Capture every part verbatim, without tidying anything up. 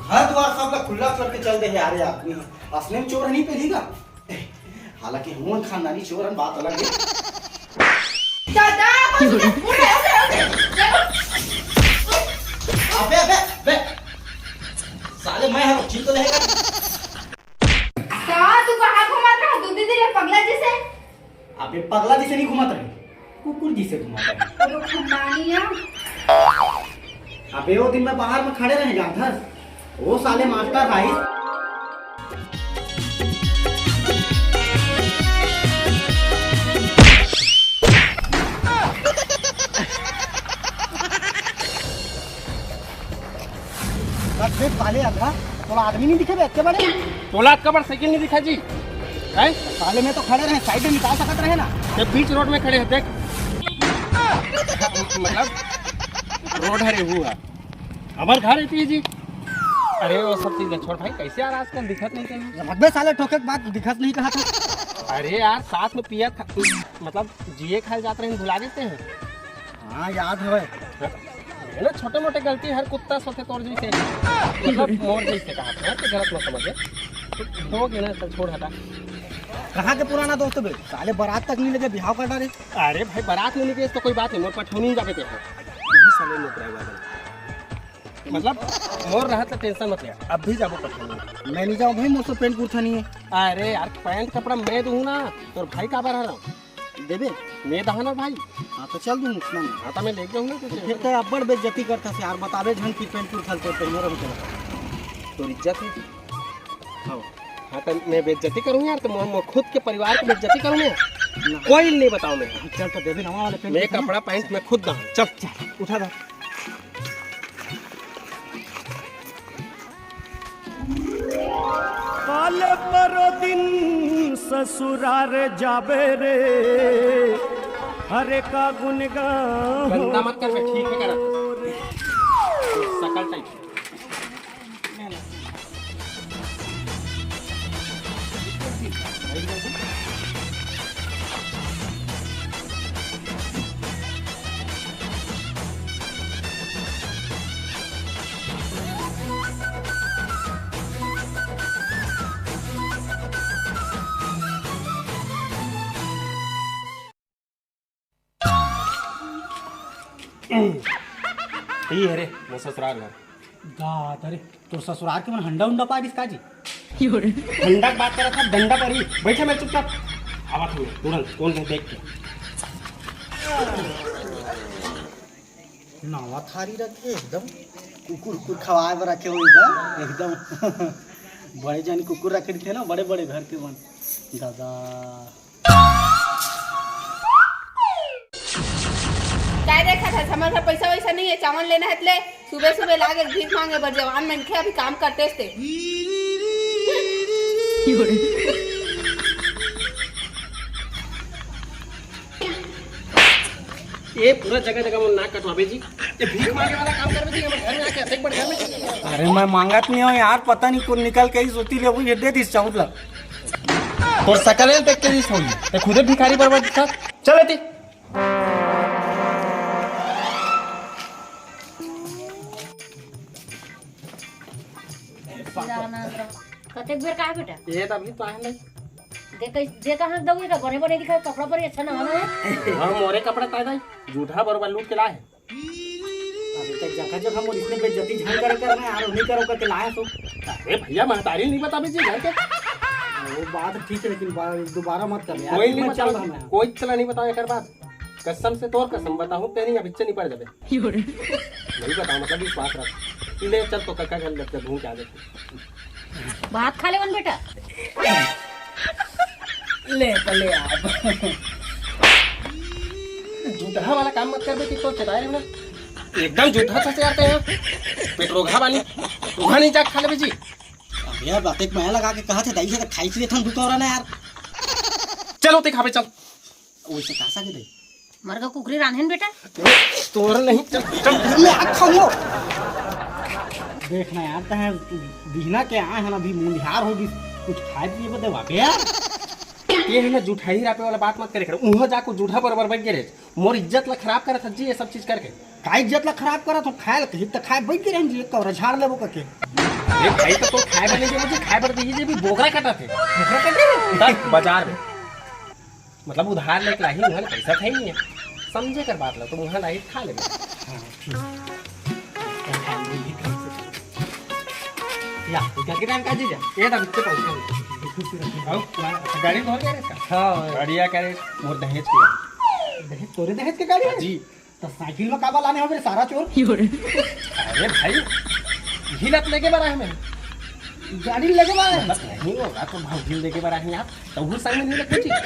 घर दुआर सब ला खुल्ला छोड़ के चल दे हे यार, ये आदमी ह। असने में चोर नहीं पेली गा। हालांकि हमन खानदानी चोर हन, बात अलग हे। दादा, बस, उठ, उठ, उठ, उठ। अबे, अबे, अबे। साले मैं हूँ, चिल तो रहेगा। का तू कहाँ घूमत रहा? दू दीदी ले पगला जैसे। अबे पगला जैसे नहीं घूमत रहे, कुकुर जैसे घूमत रहे। तो खानदानी है। अबे वो दिन मैं बाहर में खड़े रहे जानथस, वो साले मास्टर राइस। देख साले अंधा, तोला आदमी नहीं दिखे बे, इतने बड़े। तोला अतका बड़ साइकिल नहीं दिखा जी? हैं? साले में तो खड़े रहे, साइड में निकाल सकत रहे ना। ये बीच रोड में खड़े हैं, देख। मतलब, रोड हरे हुआ। हमार घर रहती है जी। अरे, वो सब चीज छोड़ भाई, कैसे यार आजकल दिखत नहीं कहीं? अबे साले ठोके के बाद दिखत नहीं कहा था। अरे यार, साथ में पिया खा, मतलब, जिए खाए जात रहे, भुला देते हैं। हाँ, याद हवे। ये ना छोटे मोटे गलती हर कुत्ता सोथे तोर जैसे। मतलब मोर जैसे कहा था, तो गलत मत समझे। तो हो गया ना, चल छोड़ हटा। कहाँ के पुराना दोस्त बे? साले बारात तक नहीं लेके बिहाव कर डारे। अरे भाई, बारात में नहीं गए तो कोई बात नहीं, मोर पठौनी जाबे ते हो। यही साले नौकराई वाला। मतलब मोर रहत तो टेंशन मत ले, अब भी जाबो पठौनी। मैं नहीं जाऊँ भाई, मोर से पैंट कुर्ता नहीं है। अरे यार, पैंट कपड़ा मैं दूँ ना, तोर भाई काबर हरा? देबे? मैं दहा ना भाई। हाँ, तो चल दूँ उसमें। हाँ, तो मैं लेके जाऊँ ना तुझे। फिर तो अब्बड़ बेइज्जती करता से यार, बताबे झन कि पैंट कुर्ता तो पहने रहूँ चला। तोर इज्जत है। हाँ। हाँ, तो मैं बेइज्जती करूँ यार, तो मोर, मोर खुद के परिवार की बेइज्जती करूँ मैं? ना। कोई नहीं बताओ मैं। चल तो देबे नवा वाले पैंट मैं कुर्ता ना। कपड़ा पैंट मैं खुद दहा। चल। चल, उठा दे। काले परो दिन ससुरार जाबे रे, हरे का गुन गाहूँ। गंदा मत कर बे, ठीक है करा। सकल टाइप। ई हरे मोर ससुरार घर। दादा रे, तोर ससुरार के मन हंडा उंडा पाय दिस का जी? हंडा के बात करत हस, डंडा पर ही बैठे मैं चुपचाप। आवत हूँ मैं तुरंत, कौन है देख के। नवा थारी रखे एकदम, कुकुर कुकुर खवाए बर रखे हो इधर एकदम। बड़े जानी कुकुर रखे थे ना, बड़े बड़े घर के मन। दादा। काय देखत हस? हमर घर पैसा वैसा नहीं है, चावल लेना है त ले। सुबह सुबह लागे भीख मांगे बर, जवान मनखे अभी काम करते ते। ये पूरा जगह जगह में नाक कटवाबे जी। ये भीख मांगे वाला काम करबे जी, हमर घर में आके अतेक बड़ घर में। अरे मैं मांगत नहीं हूँ यार, पता नहीं कौन निकल के ही सोती ले वो ये दे दिस चाउर ला। तोर सकल देख के दिस होई। ते खुदे भिखारी बराबर दिखा। चल एती। कतेक बेर का बेटा? ये त अभी तो आए नहीं। दे कई, दे कहाँ दउई का? बने बने दिखा, कपड़ा पर अच्छा ना होना है। हाँ, मोरे कपड़ा ताय दाई, जूठा बरोबर लूट के लाए। अभी तक जगह जगह मोर इसने बेइज्जती झन करे करना यार, नहीं करो करके लाए सो। अरे भैया, महतारी नहीं बताबे जी घर के। वो बात ठीक है, लेकिन बा-, दोबारा मत कर यार। कोई नहीं मैं चल बताओ, रहा मैं। कोई चला नहीं बताओ एक बात। कसम से तोर कसम बताहूँ, तेरी अभी नहीं पड़ जाबे। नहीं बताओ, मतलब विश्वास रख। ले चल तो कक्का घर लग के घूम के आ जाते। भात खा ले मन बेटा। ले पले आप। जूठा वाला काम मत कर बे कि तो चटाए ना। एकदम जूठा था यार ते। पेट रोगा वाली। रोगा नहीं जा खा ले जी। अब यार बातें मया लगा के कहा थे दाई से तो खाई से थन दुकावरा ना यार। चलो ते खाबे चल। वैसे कासा के दाई? मरगा कुकरी रांधेन बेटा। तोर नहीं चल, चल। मैं आ खाऊंगा। देखना यार, तहे बिहना के आए हन, अभी मुंडिहार हो गइस, कुछ खाए पिए बदे वापे यार। ये है ना जुठाई रापे वाला बात मत करे कर। उहो जाको जूठा बरोबर बैठ गए रे। मोर इज्जत ला खराब करत हस जी ये सब चीज करके। का इज्जत ला खराब करत हो? खाए ला कही त खाए बैठ गए रहन जी, एक कौरा झाड़ लेबो करके। अरे भाई, तो तोर खाए बर नहीं जेबो जी, खाए बर देही जेबी, बोकरा कटाथे। बोकरा कटे? तब बाजार में। मतलब उधार लेके लाही, उहाँ ले पैसा थे नहीं है। समझे कर बात ला, तो उहाँ लाही खा लेबे। हाँ, ठीक। या, क्या के टाइम का जीजा? ये तो बिच्चे पहुँच गए। आओ, गाड़ी कौन करे इसका? हाँ। बढ़िया करे, मोर दहेज के। दहेज, तोरे दहेज के गाड़ी है? जी। तो साइकिल में काबर लाने हो मेरे सारा चोर? अरे भाई, यही लत लेके बर आए हैं। गाड़ी लेके बर आए हैं? मतलब नहीं होगा तो भौजी लेके बर आए हैं आप, तो वो संग में नहीं रखना चाहिए।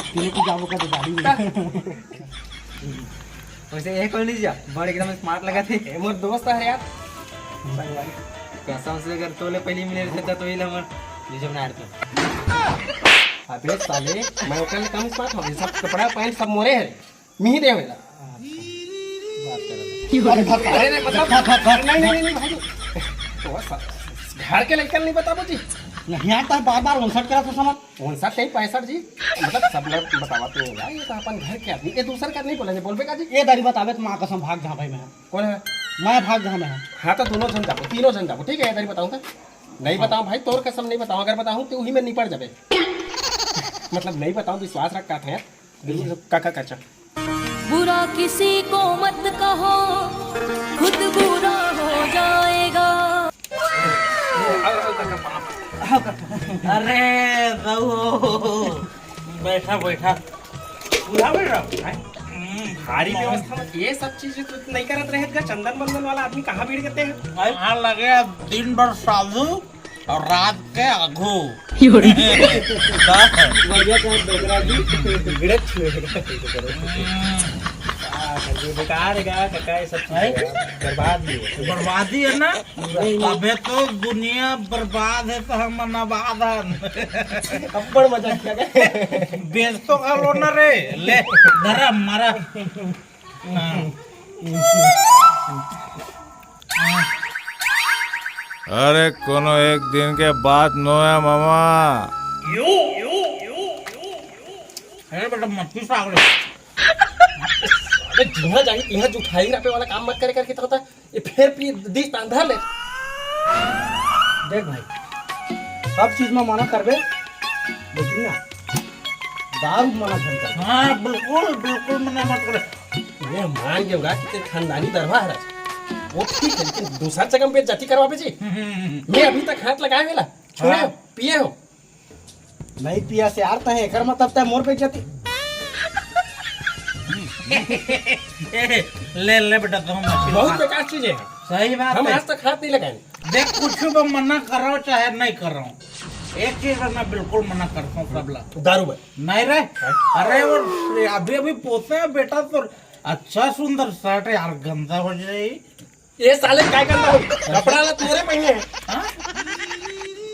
तीनों को जाबो का तो गाड़ी में। वैसे ये कौन लीजिए? बड़ एकदम स्मार्ट लगा थे। ए, मोर दोस्त है यार। कसम से अगर तोले पहली मिले रहता तो ये हमर लीजिए बना रहता। अबे साले, मैं ओकर ले कम स्मार्ट हूँ। ये सब कपड़ा पैंट सब मोरे है। मिही दे वेला। बात कर। अरे, अरे, मतलब, नहीं, नहीं, नहीं, नहीं, भाई। तो बस, घर के लइका नहीं बताबो जी। नहीं आता है, बार-बार उनसठ करा तो समझ। उनसठ नहीं, पैंसठ जी। मतलब, सब लोग बतावा तो होगा, ये तो अपन घर के आदमी, ये दूसर का नहीं बोला, बोलबे का जी? ये दारी बताबे तो माँ कसम भाग जा भाई मैं। कौन है? मैं भाग जा मैं। हाँ, तो दोनों जन जाबो, तीनों जन जाबो, ठीक है? ये दारी बताऊँ तो? नहीं हाँ। बताऊँ भाई, तोर कसम नहीं बताऊँ, अगर बताऊँ तो वही में निपट जाबे। मतलब, नहीं बताऊँ, विश्वास रख का था यार। बिल्कुल, काका, काचा। बुरा किसी को मत कहो, खुद बुरा हो जाएगा। अरे, बहू, बैठा, बैठा। बुरा बैठ रहा हूँ, हैं? हम्म, भारी व्यवस्था में ये सब चीजें तो नहीं करत रहे का, चंदन बंदन वाला आदमी कहाँ भीड़ करते हैं? भाई, हाँ लगे, अब दिन भर साधु और रात के आघू। बढ़िया कहा डोकरा जी। बिगड़त छुए। हम्म। हाँ, ये बेकार है का, काका, ये सब चीजें हैं? यार, बर्बाद भी है। बर्बादी है ना? नहीं, नहीं। अबे तो दुनिया बर्बाद है तो हम आबाद हैं। अब्बड़ मजा किया गया। बेच तो खा लो ना रे, ले, धरा, मारा। हाँ। अरे, कोनो एक दिन के बात नो है, मामा। अरे बेटा, मत पी सागरे। अबे, जिहाँ जाही, तिहाँ जुठाई नापे वाला काम मत करे करके तो होता। ये फेर पी दीस तान धर ले। देख भाई, सब चीज में मना करबे, लेकिन ना, दारू मना झन कर। हाँ, बिल्कुल, बिल्कुल मना मत करे। मैं मान गया होगा कि तेरे खानदानी दरबार है, वो ठीक है, लेकिन दूसरा जगह में बेइज्जती करवाबे जी। मैं अभी तक हाथ लगाए वेला, छोड़े हाँ। हो, पिए हो। नहीं पिया से यार, तय एकर मतलब तय मोर बेइज्जती। ले, ले बेटा, तुम मछली बहुत खा। बेकार चीज है। सही बात हम है। आज तक हाथ नहीं लगाए। देख, कुछ भी मना करो चाहे नहीं करो, एक चीज में मैं बिल्कुल मना करता हूँ, सबला। दारू भाई। नहीं रे, अरे वो अभी अभी पोते हैं बेटा, तो अच्छा सुंदर शर्ट है यार, गंदा हो जाए। ये साले काय करता हूँ? कपड़ा ला तोरे पहिने है। हाँ?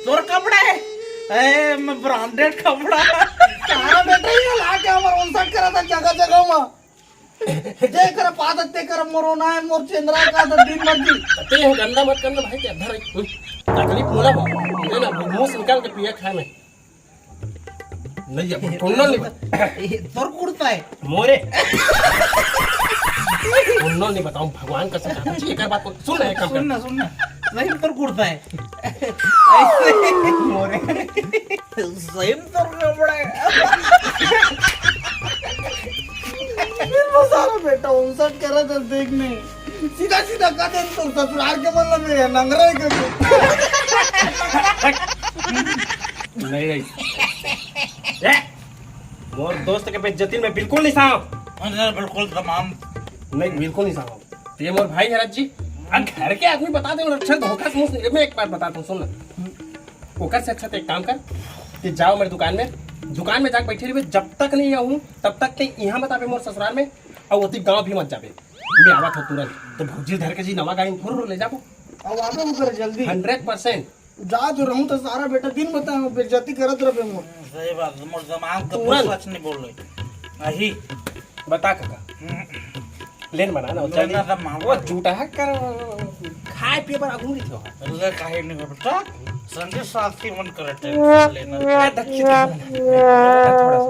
तोर कपड़ा है? ए, मैं ब्रांडेड कपड़ा। कहाँ बेटा ये ला के हमर उनसठ करा था जगह जगह में। दे कर पादत, दे कर मोरो ना है, मोर चेंद्रा का था दिन भर दिन। ते हो गंदा मत करना भाई, ते अंदर आई। हम्म। तकलीफ मोला बा। ये ना, मुंह से निकाल के पिया खाए में। नहीं, अब कोनो नहीं। ये तोर कुर्ता है। मोरे। कोनो नहीं बताऊं, भगवान कसम खाता जी, एक बात को सुन ना, एक काम कर। सुन ना, सुन ना। नहीं, तोर कुर्ता है। ऐसे। मोरे। सही में तोर कपड़ा है। फिर वो सारा बेटा उनसठ करा था, देख नहीं। सीधा सीधा कह दे तो ससुराल के मतलब में है, नंगरा है करके। नहीं, नहीं। ए, मोर दोस्त के बेइज्जती में बिल्कुल नहीं साव। अरे, बिल्कुल तमाम। नहीं, बिल्कुल नहीं साव। ये मोर भाई है जी। अब घर के आदमी बता दे, और अच्छा धोखा से मुंह से, मैं एक बात बताता हूँ, सुन ना। ओकर से अच्छा तो एक काम कर, कि जाओ मेरे दुकान में, दुकान में जाके बैठे रहिबे, जब तक नहीं आऊँ, तब तक ते यहाँ मत आबे मोर ससुराल में, और ओती गाँव भी मत जाबे। मैं आवत हूँ तुरंत। तो भौजी धर के जी नवा गाड़ी में फुर्र ले जाबो। अब आबे वो करे जल्दी। Hundred percent. जा जो रहूं तो सारा बेटा दिन बताए बेइज्जती करत रहबे मोर। सही बात, मोर जमाल कबो तुरंत। सच नहीं बोल रही। अही। बता काका। हम्म। लेन बना ना, लेन जल्दी। ना सब मांगो। वो झूठा है कर, खाए पिए पर आगू नहीं थो। रुका काहे नहीं बेटा? संगे साथी मन करते हैं, लेना। ए, दक्षिण थोड़ा सा।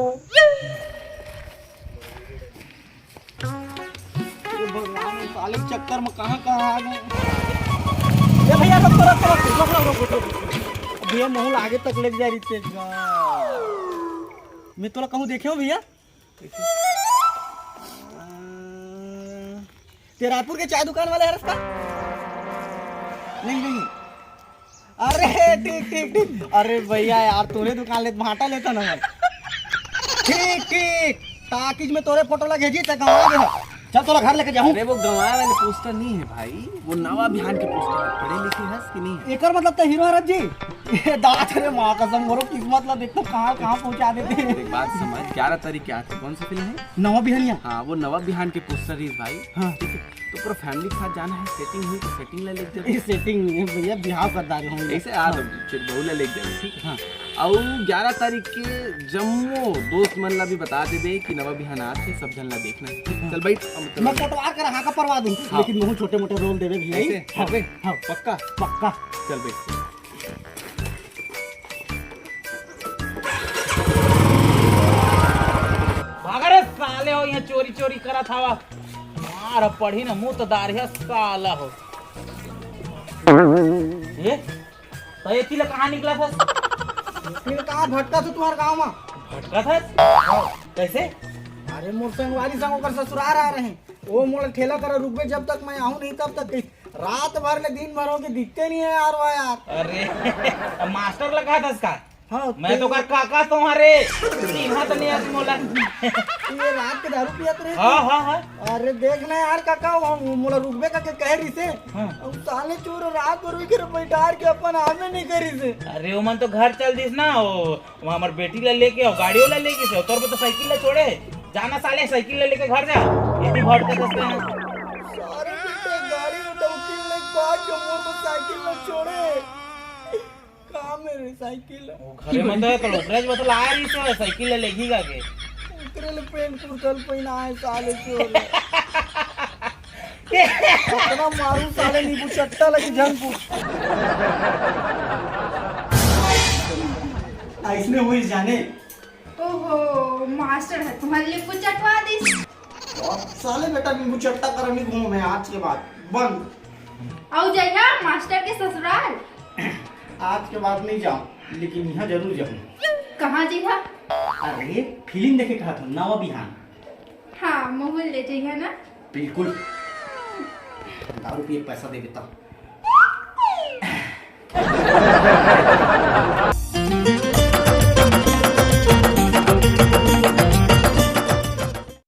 ये भगवान, ये साले के चक्कर में कहाँ कहाँ आ गए। ए भैया, रुक, रुक, रुक, रुक, रुक, रुक, रुक, रुक। भैया, महूँ ला आगे तक लेके जा रही तेज। मैं तोला कहूँ देखे हो भैया? ते रायपुर के चाय दुकान वाले हरस का? नहीं, नहीं। अरे, ठीक, ठीक, ठीक। अरे भैया यार, तोरे दुकान ले भाटा लेता ना मैं। ठीक, ठीक। टाकीज में तोरे फोटो ला भेजी, ते गंवा गे। चल, तोला घर लेके जाहूँ। अरे, वो गंवाए वाले पोस्टर नहीं है भाई, वो नवा बिहान के पोस्टर है। पढ़े लिखे हस कि नहीं है? एकर मतलब ते हीरो हरस जी? ए दादा रे, माँ कसम, मोरो किस्मत ला देख तो कहाँ, कहाँ पहुँचा देते। एक बात समझ, ग्यारह तारीख के आथे, कौन सी फिल्म है? नवा बिहनिया। हाँ, वो नवा बिहान के पोस्टर ही भाई। हाँ। ठीक है, तो पूरा फैमिली के साथ जाना है, सेटिंग हुई तो सेटिंग ला लेके जाबे। ये सेटिंग नहीं है भैया, बिहाव कर डाले हम। ऐसे आ तो बहू ला लेके जाबे, ठीक है? हाँ। अउ ग्यारह तारीख के जम्मो दोस्त मन ला भी बता देबे कि नवा बिहान आथे, सब झन ला देखना है, ठीक है? हाँ। चल बैठ, अब मैं चल। पटवार कर हाँ का परवा दूँ, हाँ। लेकिन महूँ छोटे मोटे रोल देबे भैया। ऐसे? हाँ, अबे, हाँ। पक्का? पक्का। चल बैठ। भागा रे साले हो, यहाँ चोरी चोरी करत हवा। मार पड़ी ना, मुँह तो दारिया साला हो। ए, तो ये तिला कहाँ निकला था? फिर कहाँ भटका था तुम्हारे गाँव में? भटका था? कैसे? अरे मोर संगवारी संग ओकर ससुरार आ रहे हैं। वो मोला ठेला करा रुकबे जब तक मैं आऊँ नहीं तब तक कही। रात भर ले दिन भर हो के दिखते नहीं है यार, वाह यार। अरे, अब मास्टर लगा था इसका। हाँ, मैं तो ते- कर काका तुम्हारे। चिन्हा तो नहीं आती मोला। ये रात के दारू पियत रहे हाँ, थे? हाँ, हाँ। अरे देख ना यार काका, वो मोला रुकबे का के कह रही से। हाँ। अब साले चोर रात भर विकेट बैठार के अपन आमे नहीं करी से। अरे, वो मन तो घर चल दिस ना, वो वो हमर बेटी ला लेके अउ गाड़ी वाला लेके से, तोर पे तो साइकिल ला छोड़े। जाना साले, साइकिल ला लेके घर जा। इतनी भटकत हस ना। सारे बेटे गाड़ी उठा, उठा ले, बात जो मोटरसाइकिल ला छोड़े। कहाँ मेरी साइकिल? वो घरे में तो है, तो ओकरे ज बतला आ रही से, साइकिल ला लेगी गा के। ओकरे ले पेंट कुर्ता ल पहिना है साले चोर। इतना मारू साले नींबू चट्टा लगी झन पूछ। ऐसने हुई जाने। ओहो, मास्टर है तुम्हारे लिए कुछ चटवा दी। और साले बेटा नींबू चट्टा कर नहीं घूमो मैं आज के बाद। बंद। आओ जाइया मास्टर के ससुराल। आज के बाद नहीं जाऊँ, लेकिन यहाँ जरूर जाऊँ। कहाँ जी हा? अरे, फिल्म देखे कहा था, नवा बिहान। हाँ, महूँ ले जाइया ना। बिल्कुल। दारू पिए पैसा दे देता।